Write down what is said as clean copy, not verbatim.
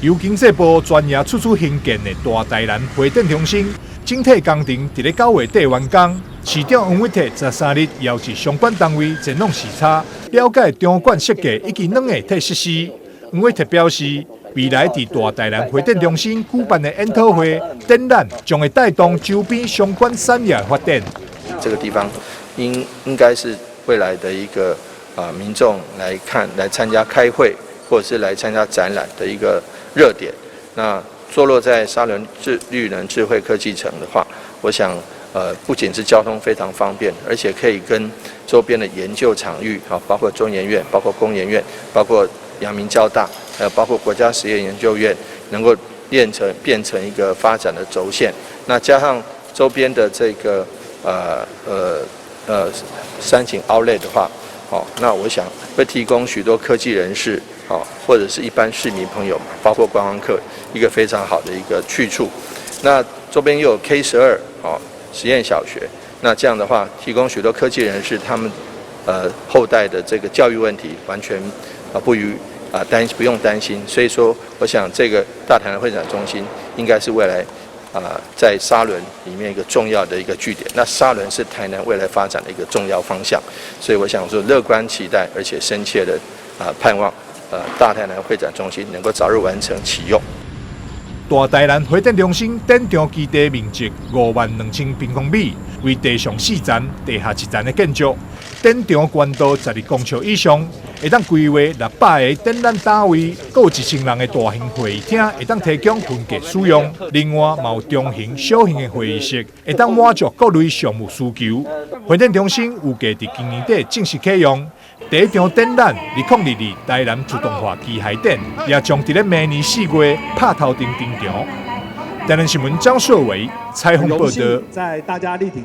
由經濟部專業出資興建的大台南會展中心，整體工程佇咧9月底完工。市長黃偉哲13日邀集相關單位前往視察，了解場館設計以及軟硬體設施。黃偉哲表示，未來佇大台南會展中心舉辦的研討會、展覽，將會帶動周邊相關產業的發展。這個地方應該是未來的一個民眾來看、來參加開會，或者是來參加展覽的一個熱點。那坐落在沙崙智綠能智慧科技城的話，我想，不僅是交通非常方便，而且可以跟周邊的研究場域，包括中研院、包括工研院、包括陽明交大，還有包括國家實驗研究院，能夠變成一個發展的軸線。那加上周邊的這個三井奧萊的話，那我想會提供許多科技人士，或者是一般市民朋友，包括觀光客，一個非常好的一個去處。那周邊又有 K12，實驗小學，那這樣的話，提供許多科技人士他們，後代的這個教育問題，完全不予啊擔不用擔心。所以說，我想這個大台南會展中心應該是未來在沙崙裡面一個重要的一個據點。那沙崙是台南未來發展的一個重要方向，所以我想說樂觀期待，而且深切的盼望，大台南會展中心能夠早日完成啟用。大台南會展中心展場基地面積52,000平方米，為地上四層、地下一層的建築。展場懸高12公尺以上，會當規劃600个展覽攤位，閣有1000人的大型會議廳，會當提供分隔使用。另外，嘛有中型、小型的會議室，會當滿足各類商務需求。會展中心預計佇今年底正式啟用。第一場展覽，2022台南自動化機械展，也將佇咧明年4月拍頭陣登場。台南新聞張碩偉採訪報導。在大家力挺。